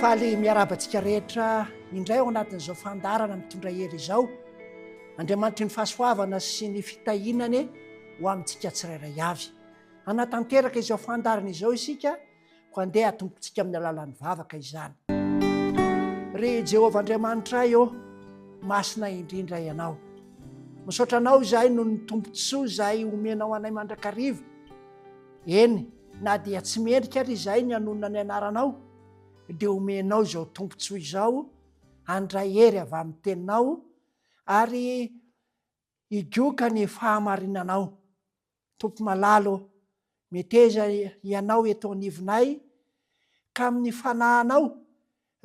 Faly miarahaba antsika rehetra indray ao anatin'izao fandaharana mitondra hery izao. Andriamanitry ny fahasoavana sy ny fitahiana anie ho amintsika tsirairay avy. Hanatanteraka izao fandaharana izao isika, koa andeha hatombotsika amin'ny alalan'ny vavaka izany. Ry Jehovah Andriamanitray ô, masina indrindra Ianao. Misaotra Anao izahay noho ny tombontsoa izay omenao anay mandrakariva. Eny, na dia tsy mendrika ary izahay ny hanonona ny anaranao, dia omenao izao tombontsoa izao handray hery avy amin'ny Teninao ary higoka ny fahamarinanao. Tompo malala ô, meteza Ianao eto anivonay, ka amin'ny Fanahinao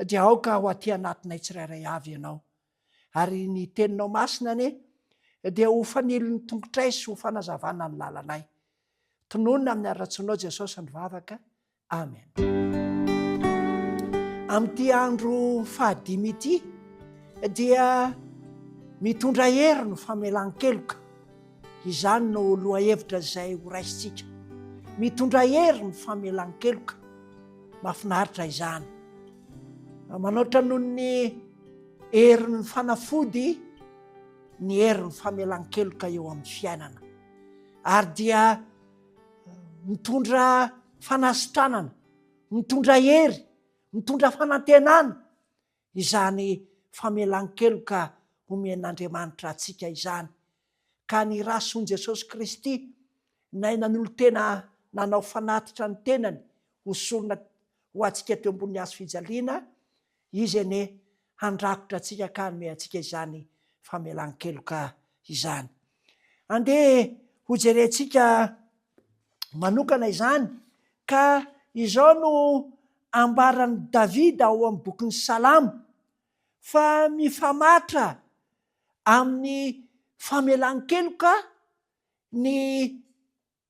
dia aoka ho aty anatinay tsirairay avy Ianao. Ary ny Teninao Masina anie dia ho fanilon'ny tongotray sy ho fanazavana ny lalanay. Tononina amin'ny haratsianao Jesosy ny vavaka. Amen. Amin'ity andro fahadimy ity dia mitondra hery ny famelan-keloka. Izany no lohahevitra izay ho raisintsika. Mitondra hery ny famelan-keloka. Mahafinaritra izany. Manoatra noho ny herin'ny fanafody ny herin'ny famelan-keloka eo amin'ny fiainana. Ary dia mitondra fanasitranana, mitondra hery, mitondra fanantenana izany famelan-keloka omen'Andriamanitra antsika izany. Ka ny ra son'i Jesosy Kristy, nay nanolo-tena nanao fanatitra ny tenany ho sorona ho antsika teo ambonin'ny hazo fijaliana, Izy anie handrakotra antsika ka hanome antsika izany famelan-keloka izany. Andeha hojerentsika manokana izany ka izao no ambaran'i Davida ao amin'ny bokin'ny Salamo fa mifamatra amin'ny famelan-keloka ny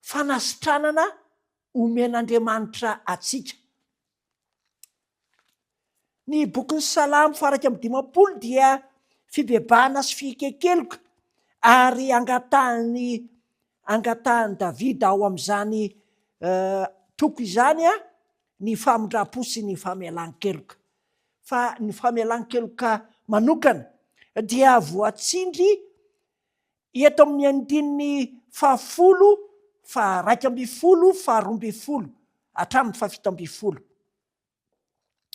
fanasitranana omen'Andriamanitra antsika. Ny bokin'ny Salamo faha-51 dia fibebahana sy fieken-keloka ary angatahan'i angatahan'i Davida ao amin'izany toko izany ny famindram-po sy ny famelan-keloka. Fa ny famelan-keloka manokana dia voatsindry Eto amin'ny andininy fahafolo, faha-11, faha-12 hatramin'ny fahafito ambinifolo.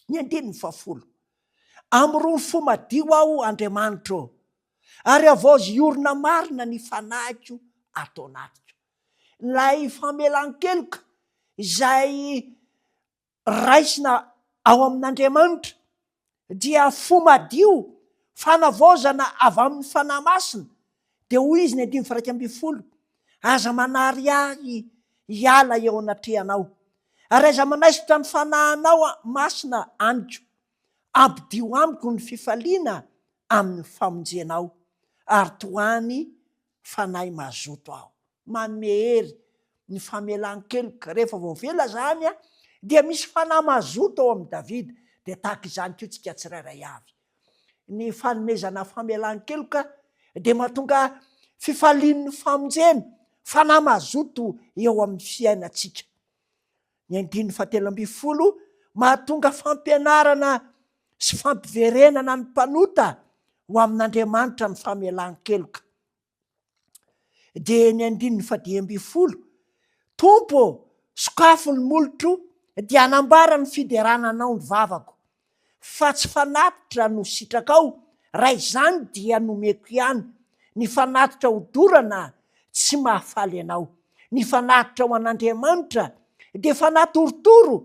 Ny andininy fahafolo. Amorony fo madio aho, Andriamanitro ô, ary havaozy hiorina marina ny fanahiko ato anatiko. Ilay famelan-keloka izay raisina ao amin'Andriamanitra dia fo madio, fanavaozana avy amin'ny Fanahy Masina. Dia hoy izy ny andininy faha-11, Aza manary ahy hiala eo anatrehanao, ary aza manaisotra ny Fanahinao Masina amiko. Ampidio amiko ny fifaliana amin'ny famonjenao, ary tohany fanahy mazoto aho. Manome hery ny famelan-keloka. Rehefa voavela izany dia misy fanahy mazoto ao amin'i Davida. Dia tahaka izany koa isika tsirairay avy. Ny fanomezana famelan-keloka dia mahatonga fifalian'ny famonjena, fanahy mazoto eo amin'ny fiainantsika. Ny andininy fahatelo ambinifolo, mahatonga fampianarana sy fampiverenana ny mpanota ho amin'Andriamanitra ny famelan-keloka. Dia ny andininy fahadimy ambinifolo, Tompo ô, sokafo ny molotro, dia hanambara ny fiderana Anao ny vavako. Fa tsy fanatitra no sitrakao, raha izany dia nomeko ihany, ny fanatitra hodorana tsy mahafaly Anao. Ny fanatitra ho an'Andriamanitra dia fanahy torotoro,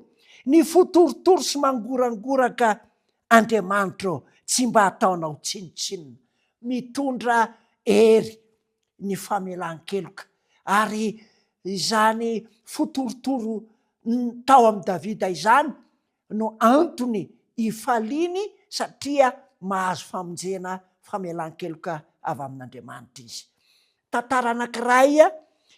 ny fo torotoro sy mangorangoraka, Andriamanitra ô, tsy mba ataonao tsinontsinona. Mitondra hery ny famelan-keloka. Ary izany fo torotoro tao amin'i Davida izany no antony ifaliany satria mahazo famonjena famelan-keloka avy amin'Andriamanitra izy. Tantara anankiray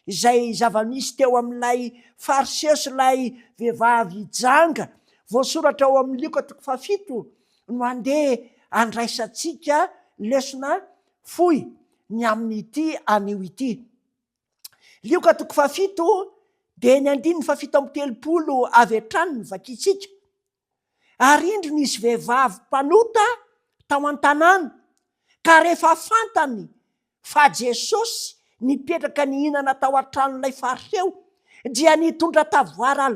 izay zava-nisy teo amin'ilay Fariseo sy ilay vehivavy janga voasoratra ao amin'ny Lioka toko fahafito no andeha handraisantsika lesona fohy ny amin'ity anio ity. Lioka toko fahafito dia ny andininy fahafito amby telopolo avy hatrany no vakintsika. Ary indro nisy vehivavy mpanota tao an-tanàna, ka rehefa fantany fa Jesosy nipetraka nihinana tao an-tranon'ilay Fariseo, dia nitondra tavoara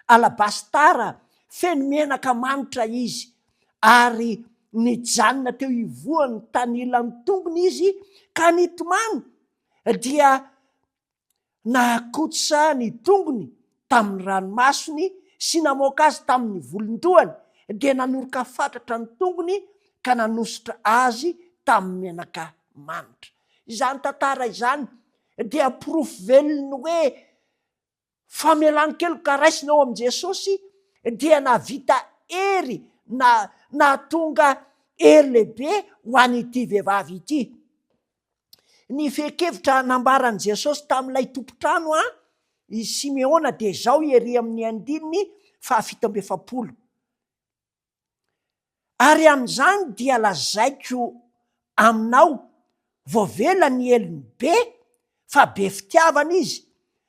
alabastara feno menaka manitra izy, ary nijanona teo ivohon'ny tanilan'ny tongony izy ka nitomany, dia Nahakotsa ny tongony tamin'ny ranomasony sy namoaka azy tamin'ny volon-dohany, dia nanoroka fatratra ny tongony ka nanosotra azy tamin'ny menaka manitra. Izany tantara izany dia porofo velon'ny hoe famelan-keloka raisina ao amin'i Jesosy dia nahavita hery na nahatonga hery lehibe ho an'ity vehivavy ity. Ny fehin-kevitra nambaran'i Jesosy tamin'ilay tompon-trano an i Simeona dia izao ery amin'ny andininy faha-47, Ary amin'izany dia lazaiko aminao, voavela ny helony be, fa be fitiavana izy,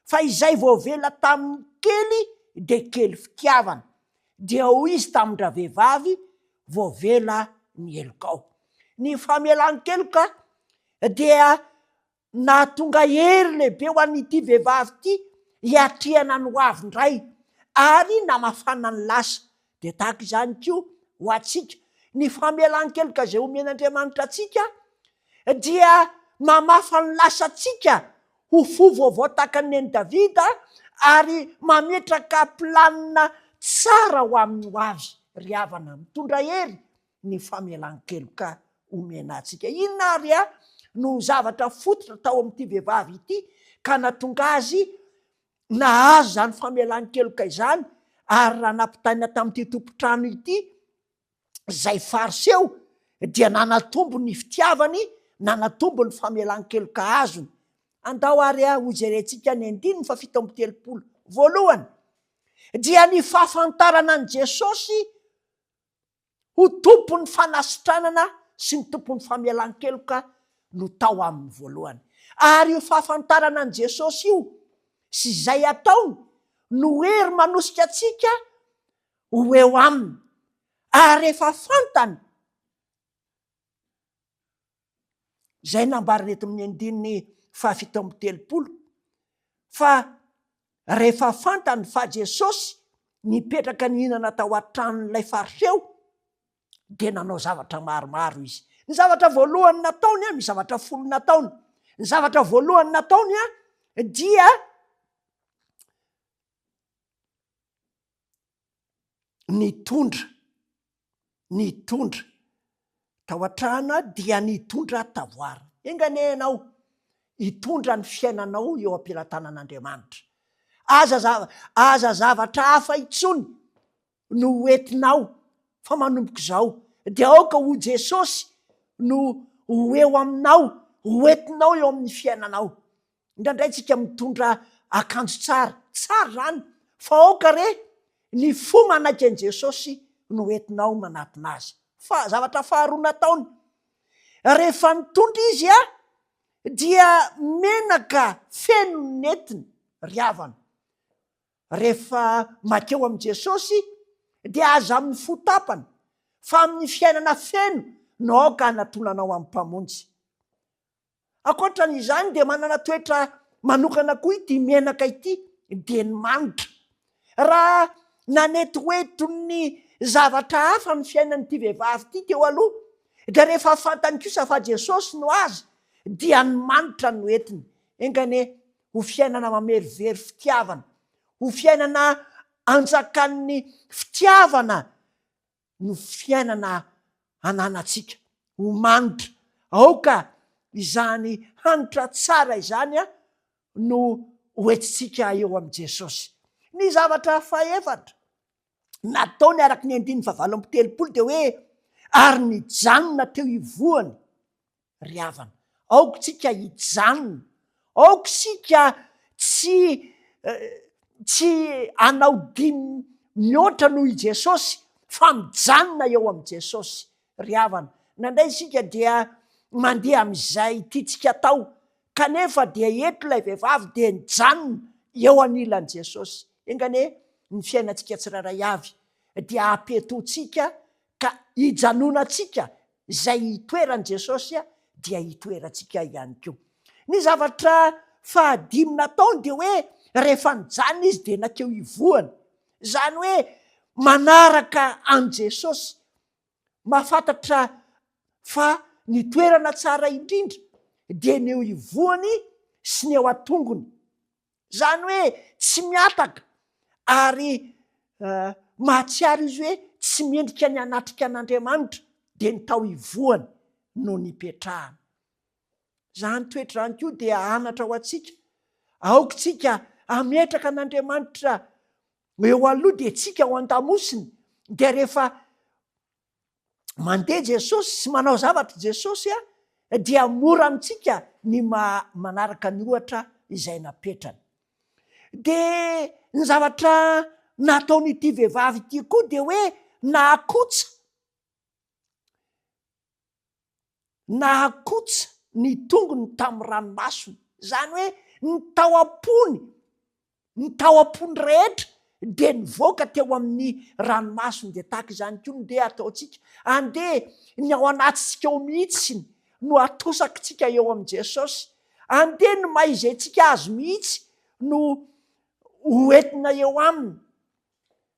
fa izay voavela tamin'ny kely dia kely fitiavana. Dia hoy izy tamin-dravehivavy, Voavela ny helokao. Ny famelan-keloka dia nahatonga hery lehibe ho an'ity vehivavy ity hiatrehana ny ho avy indray ary namafana ny lasa. Dia tahaka izany koa ho antsika, ny famelan-keloka izay omen'Andriamanitra antsika dia mamafa ny lasantsika ho fo vaovao tahaka ny an'i Davida ary mametraka planina tsara ho amin'ny ho avy. Ry havana, mitondra hery ny famelan-keloka omena antsika. Inona àry no zavatra fototra tao amin'ity vehivavy ity ka nahatonga azy nahazo izany famelan-keloka izany ary raha nampitaina tamin'ity tompon-trano ity izay Fariseo dia nanatombo ny fitiavany, nanatombo ny famelan-keloka azony. Andao àry hojerentsika ny andininy faha-37. Voalohany, dia ny fahafantarana an'i Jesosy ho Tompon'ny fanasitranana sy ny Tompon'ny famelan-keloka no tao aminy voalohany. Ary io fahafantarana an'i Jesosy io sy izay ataony no hery manosika antsika ho eo aminy. Ary rehefa fantany izay nambarany eto amin'ny andininy faha-37 fa rehefa fantany fa Jesosy nipetraka nihinana tao an-tranon'ilay Fariseo dia nanao zavatra maromaro izy. Ny zavatra voalohany nataony, misy zavatra folo nataony. Ny zavatra voalohany nataony dia nitondra, nitondra tao an-trano dia nitondra tavoara. Enga anie ianao hitondra ny fiainanao eo am-pelatanan'Andriamanitra. Aza zava, aza zavatra hafa intsony no ho entinao fa manomboka izao dia aoka ho Jesosy no ho eo aminao, ho entinao eo amin'ny fiainanao. Indraindray tsika mitondra akanjo tsara, tsara izany, fa aoka re ny fo manaiky an'i Jesosy no entinao manatona Azy. Fa zavatra faharoa nataony, rehefa nitondra izy a, dia menaka feno ny nentiny, ry havana. Rehefa makeo amin'i Jesosy dia aza amin'ny fo tapany, fa amin'ny fiainana feno no aoka hanatonanao amin'ny Mpamonjy. Ankoatra izany dia manana toetra manokana koa ity menaka ity dia ny manitra. Raha nanetoeto ny zavatra hafa ny fiainan'ity vehivavy ity teo aloha dia rehefa fantany kosa fa Jesosy no azy dia ny manitra no entiny. Enga anie ho fiainana mamerivery fitiavana, ho fiainana anjakan'ny fitiavana no fiainana ananantsika ho manitra. Aoka izany hanitra tsara izany no hoentintsika eo amin'i Jesosy. Ny zavatra fahefatra nataony araka ny andininy fahavalo amby telopolo dia hoe ary nijanona teo ivohony Ry havana, aoka isika hijanona, aoka isika tsy tsy hanao dia mihoatra noho i Jesosy fa mijanona eo amin'i Jesosy. Ry havana, indraindray isika dia mandeha amin'izay tiantsika atao, kanefa dia eto ilay vehivavy dia nijanona eo anilan'i Jesosy. Enga anie ny fiainantsika tsirairay avy. dia ampiatoantsika ka hijanonantsika izay hitoeran'i Jesosy dia hitoerantsika ihany koa. Ny zavatra fahadimy nataony dia hoe rehefa nijanona izy dia nakeo ivohany. Izany hoe manaraka an'i Jesosy, mahafantatra fa ny toerana tsara indrindra dia ny eo ivohany sy ny eo an-tongony. Izany hoe tsy mihataka ary mahatsiaro izy hoe tsy mendrika ny hanatrika an'Andriamanitra dia ny tao ivohany no nipetrahany. Izany toetra izany koa dia anatra ho antsika. Aoka isika hametraka an'Andriamanitra eo aloha dia tsika ao an-damosiny dia rehefa mandeha Jesosy sy manao zavatra Jesosy dia mora amintsika ny manaraka ny ohatra izay napetrany. Dia ny zavatra nataon'ity vehivavy ity koa dia hoe nahakotsa, nahakotsa ny tongony tamin'ny ranomasony. Izany hoe ny tao am-pony Ny tao am-pony rehetra dia nivoaka teo amin'ny ranomasony, dia tahaka izany koa no ndeha ataontsika. Andeha ny ao anatintsika ao mihitsy no atosakitsika eo amin'i Jesosy. Andeha ny maha izy antsika Azy mihitsy no ho entina eo Aminy.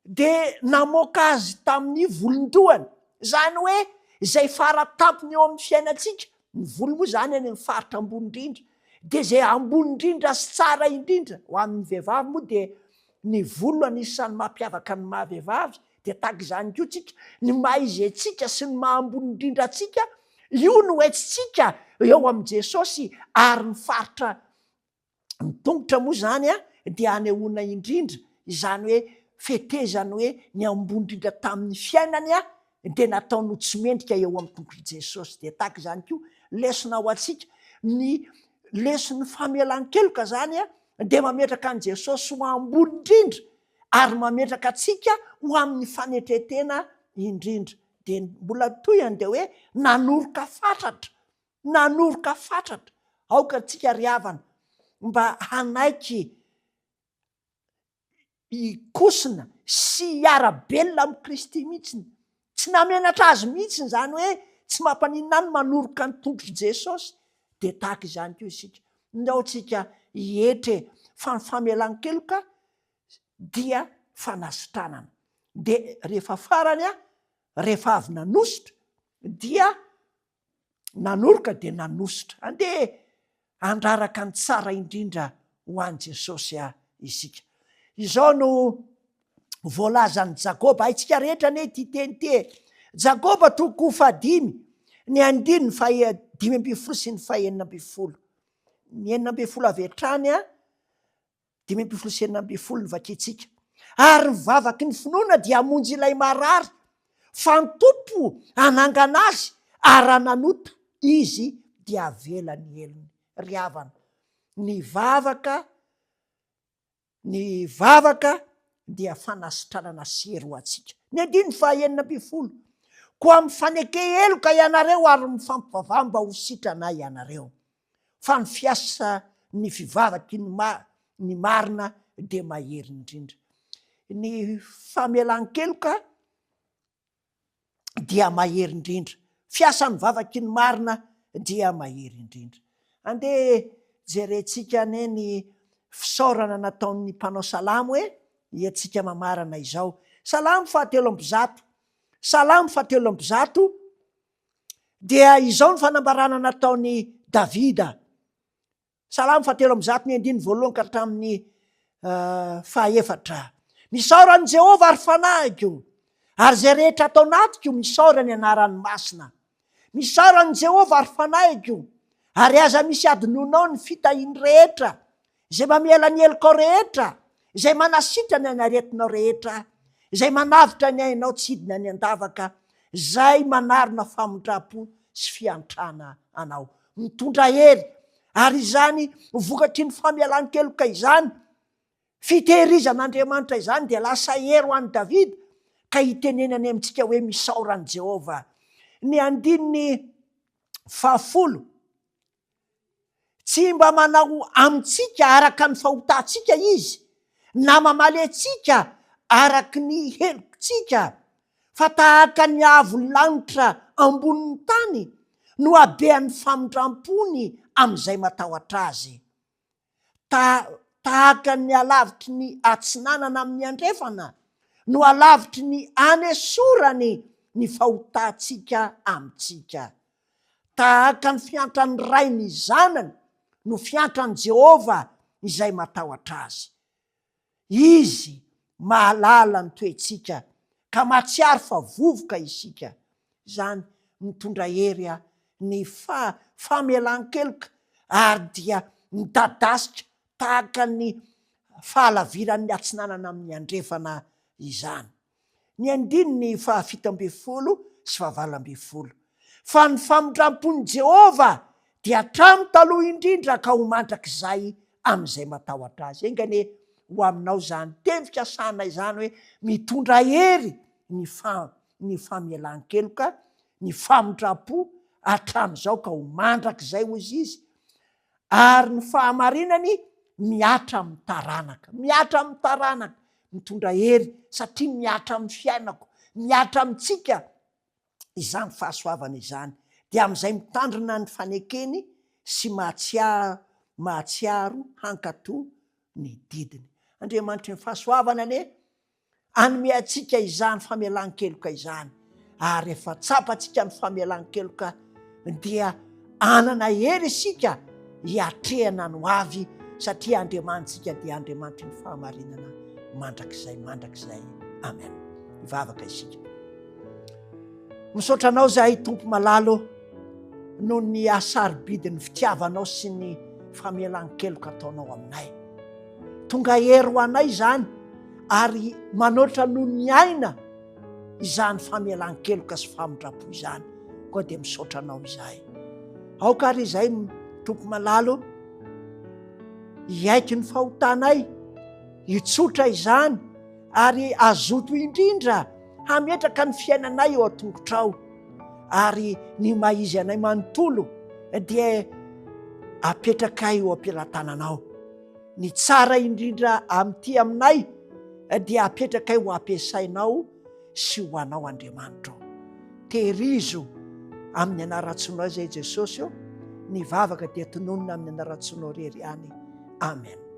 Dia namoaka azy tamin'ny volon-dohany. Izany hoe izay fara tampony eo amin'ny fiainantsika, ny volo moa izany any amin'ny faritra ambony indrindra, dia izay ambony indrindra sy tsara indrindra, ho an'ny vehivavy moa dia ny volo anisan'ny mampiavaka ny maha vehivavy, dia tahaka izany koa tsika, ny maha izy antsika sy ny maha ambony indrindra antsika, io no entsintsika eo amin'i Jesosy ary ny faritra Ny tongotra moa izany dia anehoana indrindra izany hoe fetezany hoe ny ambony indrindra tamin'ny fiainany dia nataony ho tsy mendrika eo amin'ny tongotr'i Jesosy. Dia tahaka izany koa lesona ho antsika, ny leson'ny famelan-keloka izany dia mametraka an'i Jesosy ho ambony indrindra ary mametraka antsika ho amin'ny fanetren-tena indrindra. Dia mbola tohiny dia hoe nanoroka fatratra Nanoroka fatratra. Aoka antsika ry havana mba hanaiky hikosona sy hiara-belona amin'i Kristy mihitsy. Tsy nahamenatra azy mihitsy izany hoe tsy mampaninona ahy ny manoroka ny tongotr'i Jesosy. Dia tahaka izany koa isika. Ndao tsika hihetra e, fa ny famelan-keloka dia fanasitranana. Dia rehefa farany, rehefa avy nanositra dia nanoroka dia nanosotra. Andeha handraraka ny tsara indrindra ho an'i Jesosy isika. Izao no voalazan'i Jakoba, haintsika rehetra anie ity teny ity e. Jakoba toko fahadimy, ny andininy faha-15 sy ny faha-16. Ny 16 avy hatrany 16 16 no vakintsika. Ary ny vavaky ny finoana dia hamonjy ilay marary, fa ny Tompo hanangana azy, ary raha nanota izy dia havela ny helony. Ry havana, ny vavaka, ny vavaka dia fanasitranana sy hery ho antsika. Ny andininy faha-16, Koa mifaneke heloka ianareo ary mifampivavaha mba ho sitrana ianareo. Fa ny fiasa ny fivavaky ny ma ny marina dia mahery indrindra. Ny famelan-keloka dia mahery indrindra. Fiasan'ny vavaky ny marina dia mahery indrindra. Andeha jerentsika anie ny fisaorana nataon'ny mpanao salamo e, iantsika mamarana izao. Salamo fahatelo amby zato. Salamo fahatelo amby zato dia izao ny fanambarana nataon'i Davida. Salamo fahatelo amby zato ny andininy voalohany ka hatramin'ny fahaefatra. Misaora an'i Jehovah ry fanahiko, ary izay rehetra ato anatiko misaora ny anarany masina. Misaora an'i Jehovah ry fanahiko, ary aza misy adinonao ny fitahiany rehetra, izay mamela ny helokao rehetra, izay manasitrana ny aretinao rehetra, izay manavotra ny ainao tsy hidina any an-davaka, izay manarona famindram-po sy fiantrana anao. Mitondra hery, ary izany vokatry ny famelan-keloka izany, fitehirizan'Andriamanitra izany dia lasa hery ho an'i Davida, ka itenenany amintsika hoe misaora an'i Jehovah. Ny andininy fahafolo. Tsy mba manao amintsika araka ny fahotantsika Izy, na mamaly antsika araka ny helotsika, fa tahaka ny avo lanitra ambonin'ny tany no habean'ny famindram-pony amin'izay matahotra Azy. Ta, tahaka ny halavitry ny atsinanana amin'ny andrefana no halavitry ny anesorany ny fahotantsika amintsika. Tahaka ny fiantran'ny ray ny zanany no fiantran'i Jehovah izay matahotra azy. Izy mahalala ny toetsika ka mahatsiaro fa vovoka isika. Izany mitondra hery ny famelan-keloka ary dia midadasika tahaka ny fahalaviran'ny atsinanana amin'ny andrefana izany. Ny andininy fahafito ambin'ny folo sy fahavalo ambin'ny folo. Fa ny famindram-pon'i Jehovah dia hatramin'ny taloha indrindra ka ho mandrakizay amin'izay matahotra azy. Enga anie ho aminao izany teny fikasana izany hoe mitondra hery ny ny famelan-keloka, ny famindram-po hatramin'izao ka ho mandrakizay hoy izy, ary ny fahamarinany mihatra amin'ny taranaka, mihatra amin'ny taranaka, mitondra hery satria mihatra amin'ny fiainako, mihatra amintsika izany fahasoavana izany, dia amin'izay mitandrina ny fanekeny sy mahatsiaro mahatsiaro hankatò ny didiny. Andriamanitry ny fahasoavana anie Hanome antsika izany famelan-keloka izany, ary rehefa tsapantsika ny famelan-keloka dia hanana hery isika hiatrehana ny hoavy, satria Andriamanitsika dia Andriamanitry ny fahamarinana mandrakizay mandrakizay. Amen. Hivavaka isika. Misaotra anao izahay Tompo malala ô, noho ny hasarobidin'ny fitiavanao sy ny famelan-keloka ataonao aminay. Tonga hery ho anay izany ary manoatra noho ny aina izany famelan-keloka sy famindram-po izany. Koa dia misaotra anao izahay. Aoka ary izahay Tompo malala ô, hiaiky ny fahotanay, hitsotra izany ary hazoto indrindra hametraka ny fiainanay eo an-tongotrao ary ny maha izy anay manontolo dia apetrakay eo am-pelatananao. Ny tsara indrindra amin'ity aminay dia apetrakay ho ampiasainao sy ho anao Andriamanitra ô. Tehirizo amin'ny anaran-tsonao izay Jesosy ô, ny vavaka dia tononina amin'ny anaran-tsonao irery ihany. Amen.